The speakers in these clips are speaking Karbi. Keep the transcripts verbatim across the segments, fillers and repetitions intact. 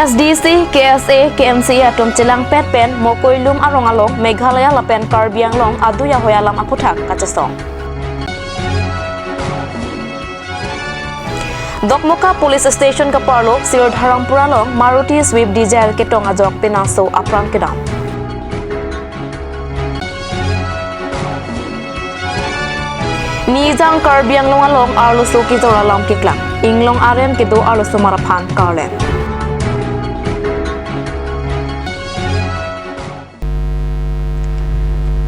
ASDC, KSA, KNCA atum chelangpet pen Mokoilum arong along Meghalaya lapen Karbi Anglong adui ahoi alam aphuthak kachesong. Dokmoka Police Station kaparlo Sirdharampur along Maruti Swift Dzire ketong ajok penangso apran kedam. Nijang Karbi Anglong along arloso kejor alam keklang. Inglong arem kedo arloso mar aphan karleng.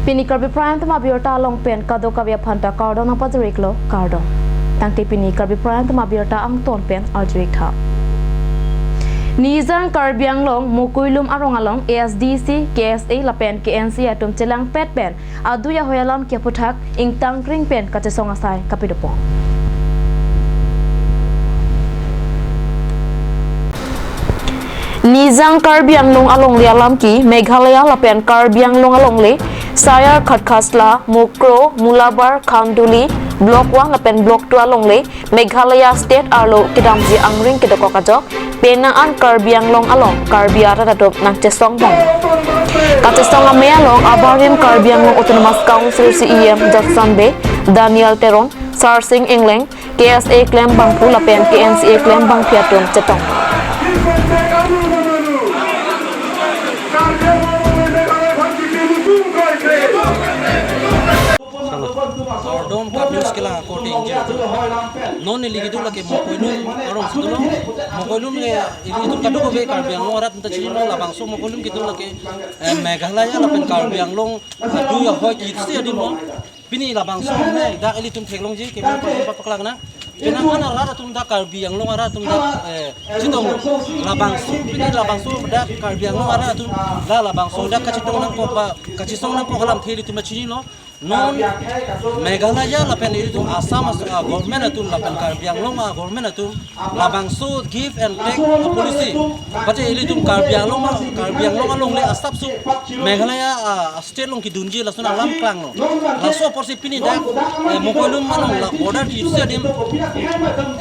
Pini Karbi Prime Time abirta along pen kadokave aphan ta kardom nangpajir-iklo, kardom. Tangte pini Karbi Prime Time abirta angton pen arju-ik tha. Nijang Karbi Anglong Mokoilum arong along ASDC, KSA lapen KNCA atum chelangpet pen adui ahoi alam ke aphuthak ingtangkring pen kachesong asai kapadopon. Nijang Karbi Anglong alongle alam ke Meghalaya lapen Karbi Anglong alongle Sayar, Khatkhasla, Mukroh, Mulabar, Khanduli, Block One lapen Block Two alongle Meghalaya State arlo kedamji angring kedokok ajok penang an Karbi Anglong along Karbi arat atum nangchesong bom. Kachesong amei along abarim Karbi Anglong Autonomous Council CEM Judson Bey, Daniel Teron, Sarsing Engleng, KSA klembangphu lapen KNCA klembangpi atum chetong. Kardom, Kap News kelang ako Tengjir. Non neli kedo lake Mokoilum arong si dolo. Mokoilum ke ilitum kadokave Karbi Anglong arat ta chinilo, labangso Mokoilum kedo lake, eh, Meghalaya lapen Karbi Anglong adui ahoi kisi adim lo. Pini labangso ne dak ilitum theklongji ke pa pa paklang na. Penang an arat atum dak Karbi Anglong arat atum dak, eh, chetong labangso, pini labangso dak Karbi Anglong arat atum la labangso dak kachetong nangkok ba kachesong nangkok alamthe ilitum chinilo. Non Meghalaya lapen ilitum Assam as-, ah, government atum lapen Karbi Anglong, ah, government atum labangso give and take, ah, policy. Pate ilitum Karbi Anglong, ah, Karbi Anglong alongle asapso Meghalaya, ah, state along kedunji lason alam klanglo. Laso apotsi pini dak, eh, Mokoilum along la border kisi adim,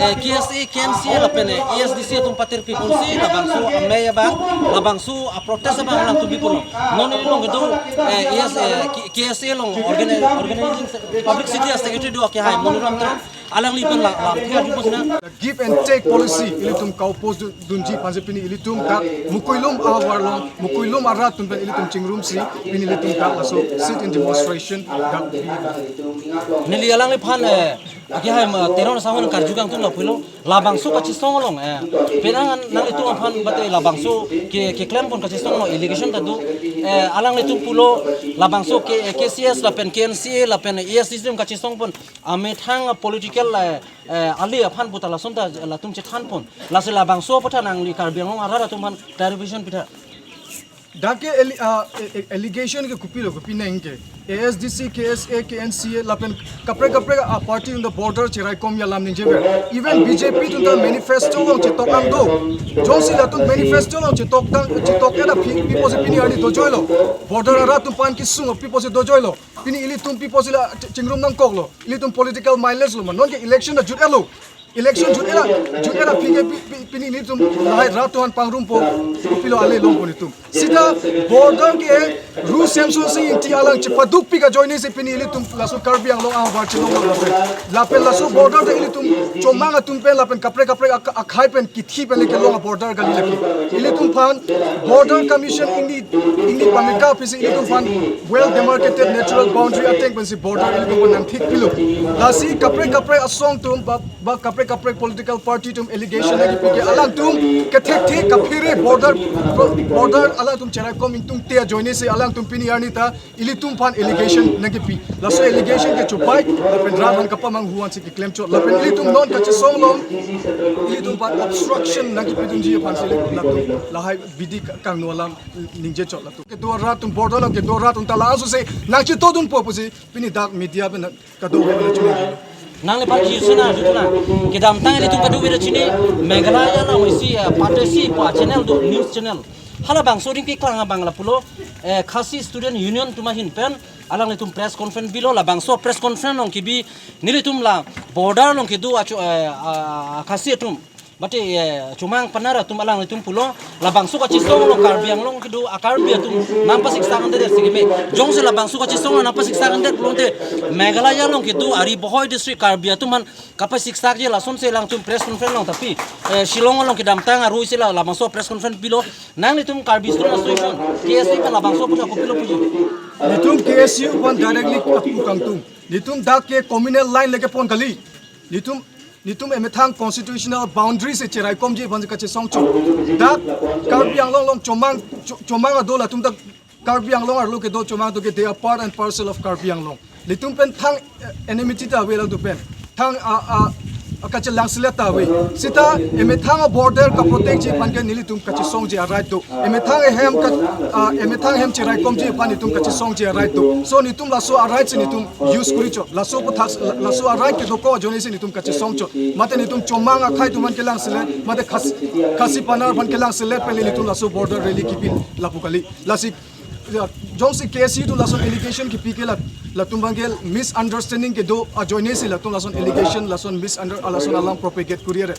eh, KSA, KNCA lapen, eh, ASDC atum patirpi ponsi labangso amei abang, labangso protest abang alangtum biponlo. Non neli along kedo, eh, yes, eh, K-, KSA along organi-, organizing se-, publicity secretary do akehai Moniram Teron. Alangliphan la, lamthe arjupo sina. Give and take policy ilitum kaupos dun-, dunji aphansi pini ilitum dak Mokoilum ahavar along, Mokoilum arat atum pen ilitum chingrumsi pini ilitum dak laso sit-in demonstration dak. Neli alangliphan, eh, akehai ma Teron asangho nangkarju kangtung lapulo. Labangso kachesong along, eh, penang an nanglitum aphan bate labangso ke, keklem pon kachesong along allegation ta do, eh, alanglitum pulo labangso ke, KCS lapen KNCA lapen ASDC atum kachesong pon amethang political, eh, eh, ali aphan puta lason ta latum chethan pon. Lasi labangso aphuthak nangli Karbi Anglong arat atum aphan clarification pitha. Dak ke ele-, ah, e-, e-, allegation ke kopilo, kopi nang ke. ASDC, KSA, KNCA, lapen kaprek kaprek a party atum ta border cheraikomji alam ningjever. Even BJP atum ta manifesto along chetok nang do. Jongsi latum manifesto along chetok tang, chetok-et aphi, pi apotsi pini arni dojoilo. Border arat atum aphan kesung pi apotsi dojoilo. Pini ilitum pi apotsi la ch-, chingrum nangkoklo. Ilitum political mindless lo ma. Non ke election ta jut-etlo. Election jut-et ra, jut-et ra aphi ke pi-, pi-, pini nelitum lahai rat atum aphan pangrumpo, kopilo ale longpo nelitum. Sita border ke Ru Semsonsing Ingti alang chepadukpik ajoinesi pini ilitum laso Karbi Anglong ahavar chelonglo lapen. Lapen laso border ta ilitum Chomang atum pen lapen kaprek kaprek ak-, akhai pen kithi pen le kelong a border kali lake. Ilitum aphan Border Commission ingni, ingni pamika aphisi ilitum aphan well demarcated natural boundary ateng pensi border ilitum aphan nangthikpilo. Lasi kaprek kaprek asong atum ba ba kaprek kaprek political party atum allegation nangkepi ke alangtum kethekthe kaphere border, border alangtum cheraikom ingtungte ajoinesi alangtum pini arni ta ilitum aphan allegation nangkepi. Laso allegation ke chobai lapen rat aphan kapamanghu ansi keklemchot. Lapen ilitum non kachesong along ilitum aphan obstruction nangkepidunji aphansi latum lahai bidi ka-, kangno alam ningjechot latum. Kedo rat atum border along kedo rat atum ta la aso se nangchetodunpo pusi pini dak media pen kadokave pen chini. Nangliphan kejutsi nang jutsi nang. Kedamtang ilitum kadokave chini, Meghalaya along isi, eh, party isi pu channel do, news channel. Halabangso adim keklang abang lapulo, eh, Khasi Student Union atum ahin pen alanglitum press conference bilo, labangso press conference along kebi nelitum la border along kedo acho, eh, ah, Khasi atum. Mate, eh, Chomang Panar atum alanglitum pulo, labangso kachisong along Karbi Anglong kedo a-Karbi atum nangpasiksak andet si keme. Jongsi labangso kachisong nangpasiksak andet pulote Meghalaya along kedo ari Bohoi district Karbi atum aphan kapasiksak je, lasonsi alangtum press conference long tapi, eh, Shillong along kedamtang arui si la labangso press conference pilo. Nanglitum Karbi Student Association, K S A aphan labangso aphan kopilo puji? Nelitum K S U aphan directly kapu kangtung. Nelitum dak ke communal line le kepon kali. Nelitum, nelitum emethang constitutional boundary si cheraikomji aphan kachesongchot. Dak Karbi Anglong along Chomang, Cho-, Chomang ado, latum dak Karbi Anglong arlo kedo Chomang do ke, they are part and parcel of Karbi Anglong. Nelitum pen thang, eh, enmity ta ave alangtum pen. Thang, ah, ah, ah, kachelangselet ta ave. Seta emethang a-border kaprotectji aphan ke nelitum kachesongji a-right do. Emethang ehem ka, ah, emethang ehem cheraikomji aphan nelitum kachesongji a-right do. So nelitum laso a-right si nelitum use korichot. Laso aputhak, laso a-right kedokok ajoine si nelitum kachesongchot. Mate nelitum Chomang akhei atum aphan kelangselet, mate Khas-, Khasi Panar aphan kelangselet pen nelitum laso border rally kipi lapu kali. Lasi, ya, jongsi K S U atum lason allegation kipi ke la, latum abang ke misunderstanding kedo ajoine si latum lason allegation, lason misunder-, lason alam propagate kori-re.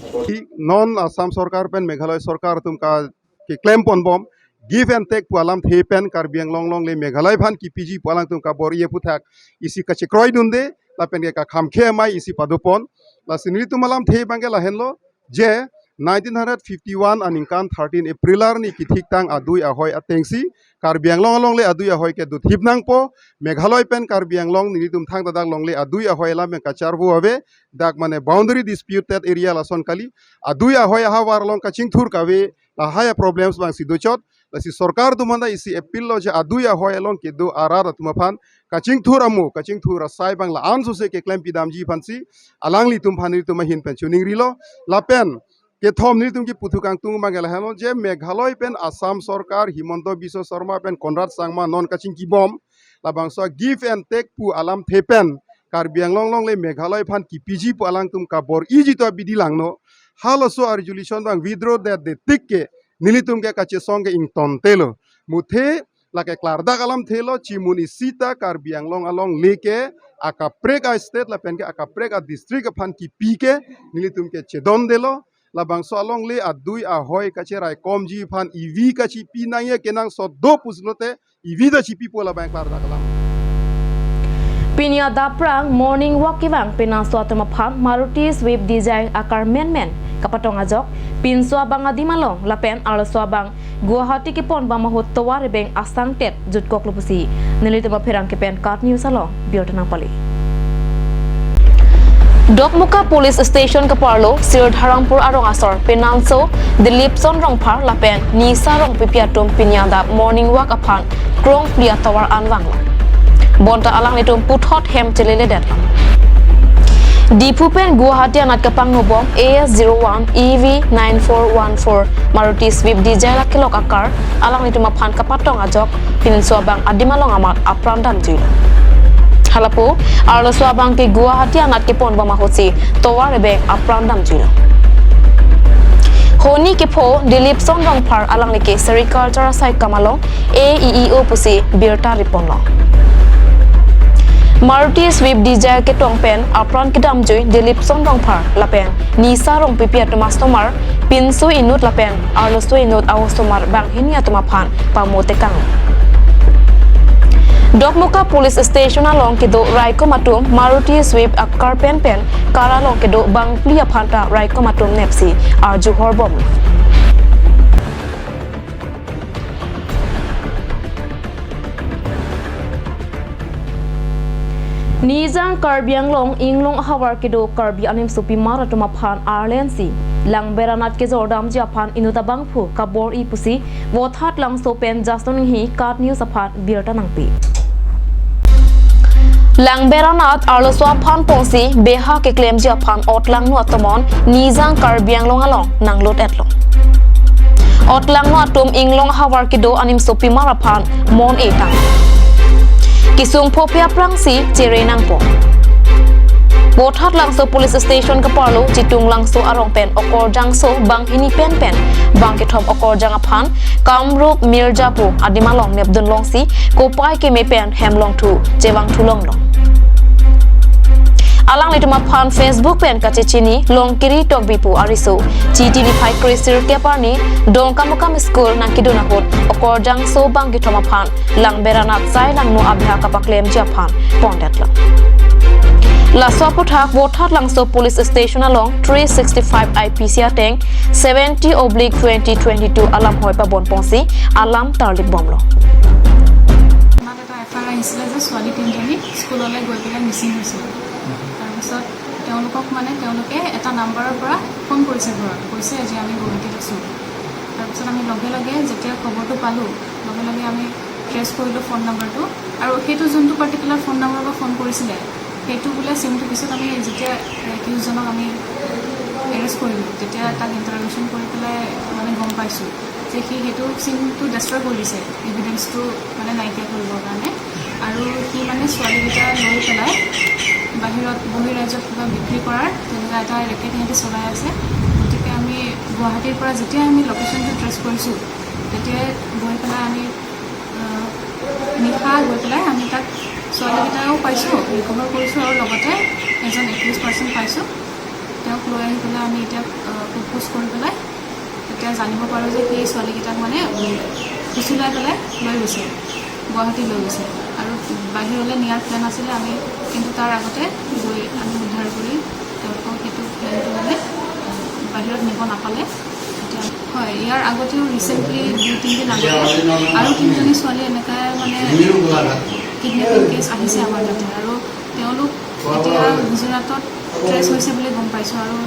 Non Assam Sorkar pen Meghalaya Sorkar atum ka keklem ponbom, give and take pu alamthe pen Karbi Anglong along le Meghalaya aphan kipiji pu alangtum kabor-i aputhak isi kachekroi dunde, lapen ke kakham khe amei isi padopon. Lasi nelitum alamthe abang ke lahenlo, je nineteen hundred fifty-one aningkan thirteen April arni kithiktang adui ahoi atengsi Karbi Anglong along le adui ahoi ke duthip nangpo. Meghalaya pen Karbi Anglong nelitum thangta dak longle adui ahoi alam yang kacharvo ave, dak mane boundary disputed area lason kali. Adui ahoi ahavar along kachingthur kave, lahai a-problems abangsi dochot. Lasi sorkar atum aphan ta isi appeal lo je adui ahoi along kedo arat atum aphan kachingthur amo, kachingthur asai abang la-an sose keklem pidamji aphansi alanglitum aphan nelitum ahin pen choningrilo. Lapen kethom nelitum kipu thu kangtung abang ke lahenlo je Meghalaya pen Assam Sorkar, Himanta Biswa Sarma pen Conrad Sangma non kachingkibom, labangso give and take pu alamthe pen Karbi Anglong along le Meghalaya aphan kipiji pu alangtum kabor-iji atum abidi langno. Halaso a-resolution abang withdraw det det tik ke nelitum ke kachesong ke ingtontelo. Muthe lake klardak alamthe lo, chimun isi ta Karbi Anglong along le ke akaprek a-state lapen ke akaprek a-district aphan kipi ke nelitum ke chedondelo. Labangso along le adui ahoi kacheraikomji aphan ivi kachipi nangji kenangsot do pusi lote ivi ta chipipo, labang klardak alam. Pini adap prang morning walk kevang penangso atum aphan Maruti Swift Dzire acar menmen kapatong ajok pinso abang adim along lapen arloso abang Guwahati keponbom ahut tovar ebeng asangtet jutkoklo pusi nelitum apherangke pen KAT News along birta nangpale. Dokmoka Police Station kaparlo Sirdharampur arong asor penangso Dilipson Rongphar lapen Nisa Rongpipi atum pini adap morning walk aphan krongphli atovar an vanglo. Bonta alanglitum puthot hem chelele detlo. Diphu pen Guwahati anat kapangnobom A S zero one E V nine four one four Maruti Swift Dzire akelok acar alanglitum aphan kapatong ajok pinso abang adim along amat apran damjuilo. Halapu arloso abang ke Guwahati anat keponbom ahutsi tovar ebeng apran damjuilo. Honi kepho Dilipson Rongphar alangli ke sericulture asai kam along A E E O pusi birta riponlo. Maruti Swift Dzire ketong pen apran kedamjui Dilipson Rongphar lapen Nisa Rongpipi atum asomar pinso inut lapen arloso inut a-osomar banghini atum aphan pamotekang. Dokmoka Police Station along kedo raikom atum Maruti Swift acar penpen car along kedo bangphli aphan ta raikom atum nepsi arjuhorbom. Nijang Karbi Anglong Inglong ahavar kedo Karbi animsopimar atum aphan arlensi Langber anat kejordamji aphan inut abangphu kabor-i pusi Vothatlangso pen Jason Enghi KAT News aphan birta nangpi. Langber anat arloso aphan ponsi beha keklemji aphan otlangno atomon Nijang Karbi Anglong along nanglut-etlo. Otlangno atum Inglong ahavar kedo animsopimar aphan mon-e tang. Kesung phophe aphrangsi chere nangpo. Vothatlangso Police Station kaparlo Chitunglangso arong pen okorjangso banghini penpen bangkethom okorjang aphan Kamrup Mirjapur adim along nepdun longsi kopai keme pen hem longthu chevangthu longlo. Alanglitum aphan Facebook pen kachechini Longkiri Tokbi pu ariso. Chiti niphai kre sirkep arni Dongkamukam School nangkedun ahut okorjangso bang kethom aphan lang beranat sai langno abya kapaklemji aphan pondetlo. Laso aphuthak Vothatlangso Police Station along three sixty-five I P C ateng seventy oblique twenty twenty-two alam hoi pabon pongsi alam tarlik bomlo. আমাক এটা F I R আহিছিলে যে ছোৱালী তিনিজনী স্কুললৈ গৈ পেলাই মিচিং হৈছিল। তাৰপিছত তেওঁলোকক মানে তেওঁলোকে এটা নাম্বাৰৰ পৰা ফোন কৰিছে ঘৰত, কৈছে যে আমি গুৱাহাটীত আছোঁ। তাৰপিছত আমি লগে লগে যেতিয়া খবৰটো পালোঁ, লগে লগে আমি ট্ৰেছ কৰিলোঁ ফোন নাম্বাৰটো। আৰু সেইটো যোনটো পাৰ্টিকুলাৰ ফোন নাম্বাৰৰ পৰা ফোন কৰিছিলে, সেইটো বোলে চিমটো পিছত আমি যেতিয়া একিউজজনক আমি এৰেষ্ট কৰিলোঁ, তেতিয়া তাক ইণ্টাৰগেশ্যন কৰি পেলাই মানে গম পাইছোঁ যে সি সেইটো চিমটো ডেষ্ট্ৰয় কৰি দিছে, এভিডেন্সটো মানে নাইকিয়া কৰিবৰ কাৰণে। আৰু সি মানে ছোৱালীকেইটা লৈ পেলাই বাহিৰত বহিৰাজ্যত কিবা বিক্ৰী কৰাৰ তেনেকুৱা এটা ৰেকেট সিহঁতে চলাই আছে। গতিকে আমি গুৱাহাটীৰ পৰা যেতিয়া আমি লোকেশ্যনটো ট্ৰেছ কৰিছোঁ, তেতিয়াই গৈ পেলাই আমি, আহ, নিশা গৈ পেলাই আমি তাক ছোৱালীকেইটাও পাইছোঁ, ৰিকভাৰ কৰিছোঁ আৰু লগতে এজন একিউজ পাৰ্চন পাইছোঁ। তেওঁক লৈ আহি পেলাই আমি এতিয়া, আহ, সোধ পোছ কৰি পেলাই তেতিয়া জানিব পাৰোঁ যে সেই ছোৱালীকেইটাক মানে, উম, ফুচুলাই পেলাই লৈ গৈছে, গুৱাহাটী লৈ গৈছে। আৰু বাহিৰলৈ নিয়াৰ প্লেন আছিলে আমি, কিন্তু তাৰ আগতে গৈ আমি উদ্ধাৰ কৰি তেওঁলোকক সেইটো প্লেনটো মানে, উম, বাহিৰত নিব নাপালে। এতিয়া, হয়, ইয়াৰ আগতেও ৰিচেণ্টলি দুই তিনিদিন আগতে আৰু তিনিজনী ছোৱালী এনেকৈ মানে কিডনেপিং কেছ আহিছে আমাৰ তাতে। আৰু তেওঁলোক এতিয়া গুজৰাটত ট্ৰেছ হৈছে বুলি গম পাইছোঁ আৰু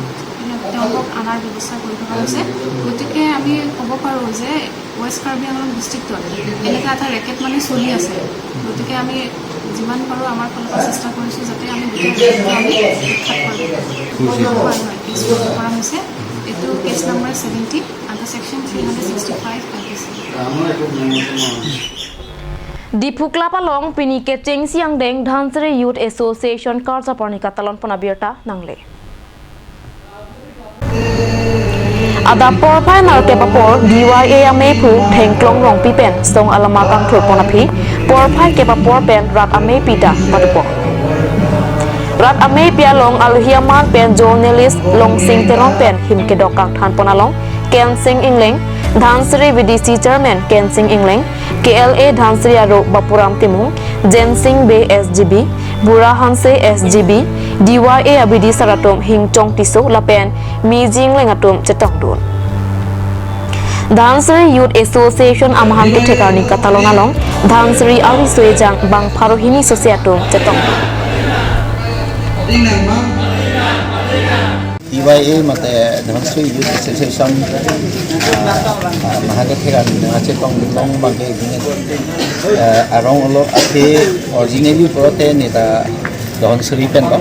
তেওঁলোকক অনাৰ ব্যৱস্থা কৰি থকা হৈছে। গতিকে আমি ক'ব পাৰোঁ যে ৱেষ্ট কাৰ্বি আংলং ডিষ্ট্ৰিক্টত এনেকুৱা এটা ৰেকেট মানে চলি আছে। গতিকে আমি যিমান পাৰোঁ আমাৰ ফালৰ পৰা চেষ্টা কৰিছোঁ যাতে আমি গোটেই ৰেকেটটো আমি উৎখাত কৰিব পাৰোঁ। হয়, হয়, কেছ ৰেজিষ্টাৰ কৰা হৈছে। এইটো case number seventy, under section three hundred sixty five I P C. Diphu Club along pini kechengsi angdeng Dhansiri Youth Association karjap arni katalon pon abirta nangle. Adap porphai nerkep apor D Y A ameiphu Thengklong Rongpi pen song alama kangthur pon aphi porphai kep apor pen rat ameipi ta padopon. Rat ameipi along alohi aman pen journalist Longsing Teron pen him kedok kangthan pon along Kensing Engleng, Dhansiri V D C Chairman Kensing Engleng, K L A Dhansiri aro Bapuram Timung, Jensing Bey S G B, Bura Hanse S G B, D Y A abidi sar atum Hingchong Tisso lapen Mijing Leng atum chetongdun. Dhansiri Youth Association amahang kethek arni katalon along Dhansiri ariso ejang bang pharo hini sose atum chetongdun. D Y A mate Dhansiri Youth Association, ah, ah, mahang kethek arni nangchetongdun long bangke gini, eh, arong olo ake originally pulote neta Dhansiri pen lo,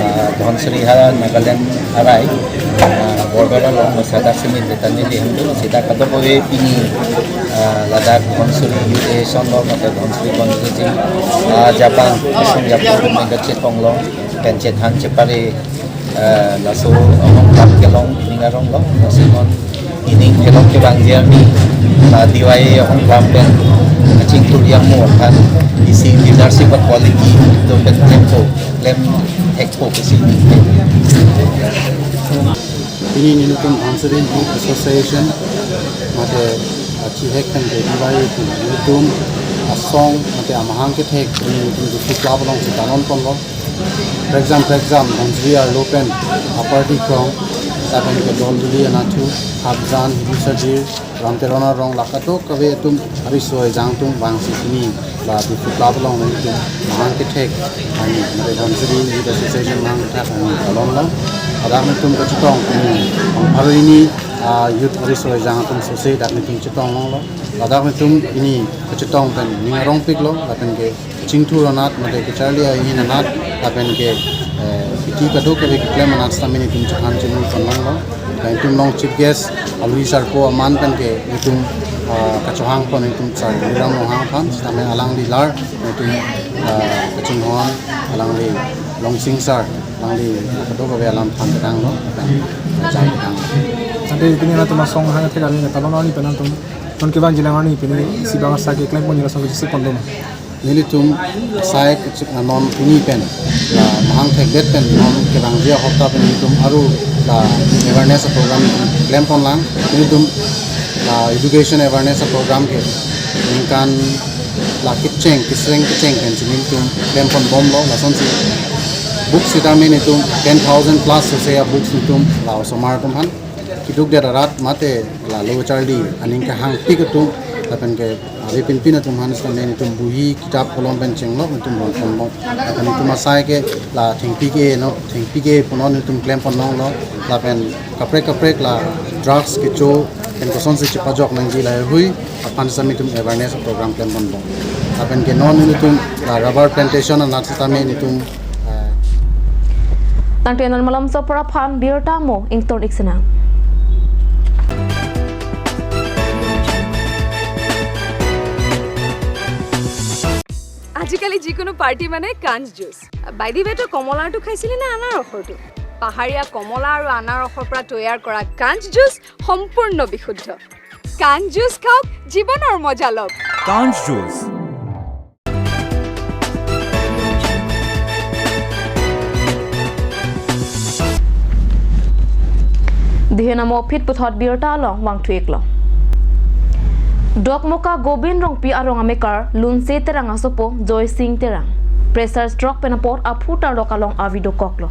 ah, Dhansiri ha Nagaland arai, ah, border along masadak simi neta neli hangdun sita kadokave pini, ah, ladak Dhansiri Youth Association lo mate Dhansiri constituency, ah, Japan, Assam Japan pen kachetong lo, pen chethan chepare, eh, laso ahong kam kelong ining arong lo, laso non ining kelong kevang jerni, ah, D Y A ahong kam pen kachingthur yang mo aphan isi leadership quality do pen thekpo, klem thekpo pusi. Pini nelitum Dhansiri Youth Association mate, ah, chihek pen ke D Y A atum nelitum asong mate amahang kethek pini nelitum Diphu Club along chetalon ponlo. Prekjam prekjam Dhansiri arlo pen Upper Dikrong, lapen ke Donduli anatthu, Hapjan, Hidusajir, Ram Teron arong la kadokave atum ariso ejang atum vangsi pini la Diphu Club along nelitum mahang kethek arni, mate Dhansiri Youth Association mahang kethek arni talon lo. Ladak nelitum kachetong pini bang pharo hini, ah, youth ariso ejang atum sose dak nelitum chetong longlo. Ladak nelitum pini kachetong pen ning arongpiklo lapen ke chingthur anat mate kacharli ahin anat lapen ke, eh, iti kadokave keklem anat sitame nelitum chethan chinung pon longlo. Lapen nelitum along chief guest alohi sarpo aman pen ke nelitum, ah, kachohang pon nelitum sar Ram Ronghang aphan sitame alangli lar nelitum, ah, kachinghon alangli Longsing sar alangli kadokave alam than kedang lo lapen jam kedang lo. Ante pini nelitum asong hang thek arni talon arni pen nelitum non kevang jilang arni pini isi bang asa keklem pon jilang asong kejisi pon doma. Nelitum asai kechik anon pini pen, la mahang thekdet pen non kevangji ahopta pen nelitum aru la awareness program nelitum klem ponlang. Nelitum la education awareness program ke ningkan la kecheng, kecheng kecheng pen si nelitum klem ponbomlo, lasonsi books sitame nelitum ten thousand plus sose abooks nelitum la osomar atum aphan keduk det arat mate la lo charli aning kehangpik atum lapen ke ave pinpin atum aphan sitame nelitum buhi kitap kolom pen chenglok nelitum ron ponbom. Lapen nelitum asai ke la thengpi ke-e no, thengpi ke-e pu non nelitum klem pon longlo. Lapen kaprek kaprek la drugs kecho pen kosonsi chepajok nangji lahui aphan sitame nelitum awareness program klem ponbom. Lapen ke non nelitum la rubber plantation anat sitame nelitum, eh, Tangte non malomso apor aphan birta mo ington ik sinang. আজিকালি যিকোনো পাৰ্টি মানে কাঞ্চ juice. By the ৱে, তই কমলাৰটো খাইছিলি নে আনাৰসৰটো? পাহাৰীয়া কমলা আৰু আনাৰসৰ পৰা তৈয়াৰ কৰা কাঞ্চ জুচ সম্পূৰ্ণ বিশুদ্ধ। কাঞ্চ জুচ খাওক, জীৱনৰ মজা লওক। কাঞ্চ juice. Dihen amo phit puthot birta along vangthu iklo. Dokmoka Gobin Rongpi arong amekar Lunse Terang asopo Joy Sing Terang pressure stroke pen apot aphu tarlok along avi dokoklo.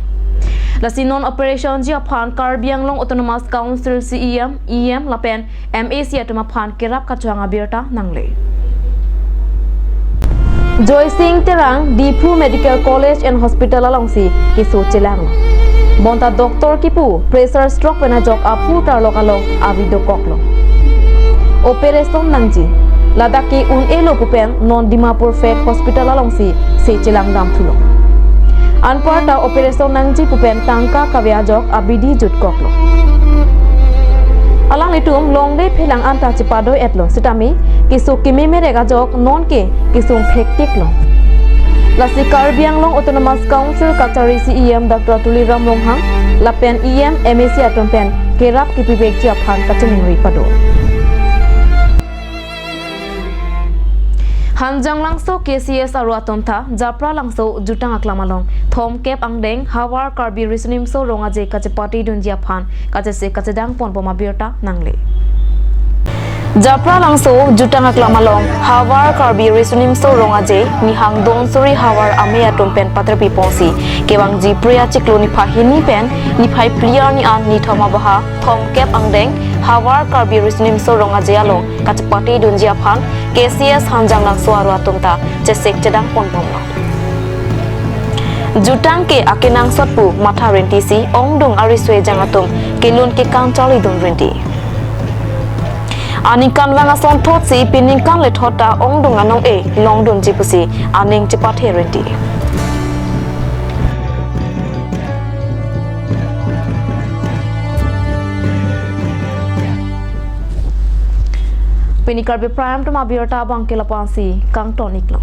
Lasi non operation ji aphan Karbi Anglong Autonomous Council C E M, E M lapen M A C atum aphan kerap kachohang abirta nangle. Joy Sing Terang Diphu Medical College and Hospital alongsi keso chelang. Bonta doctor kipu pressure stroke pen ajok aphu tarlok along avi dokoklo. Operation nangji, ladak ke un-elo pu pen non Dimapur Fake Hospital alongsi se chelang damthulo. Anparta operation nangji pu pen tangka kave ajok abidi jutkoklo. Alanglitum longle phelang anta chepado-etlo sitame keso keme merek ajok nonke kesung phektiklo. Lasi Karbi Anglong Autonomous Council kachari C E M Doctor Tuliram Ronghang lapen E M, M A C atum pen kerap kepivekji aphan kachiningri pado. Hanjanglangso K C S aro atum ta Japralangso jutang aklam along thomkep angdeng Havar Karbi Riso Nimso Rong Aje kachepate dunji aphan kachesik kachedang ponbom abirta nangle. Japralangso jutang aklam along Havar Karbi Riso Nimso Rong Aje nihang donsuri havar amei atum pen paterpi ponsi kevangji Phre achiklo niphai hini pen niphai phli arni an nithom abaha thomkep angdeng Havar Karbi Riso Nimso Rong Aje along kachepate dunji aphan K C S Hanjanglangso aro atum ta chesik chedang ponbomlo. Jutang ke akenangsot pu matha rintisi ongdung ariso ejang atum kelun kekan charlidun rinti. Aningkanvang asonthotsi pini ningkan lethot ta ongdung anong-e longdunji pusi aning chepathe rinti. Pini Karbi Prime Time abirta abang ke lapu-ansi kangton iklo.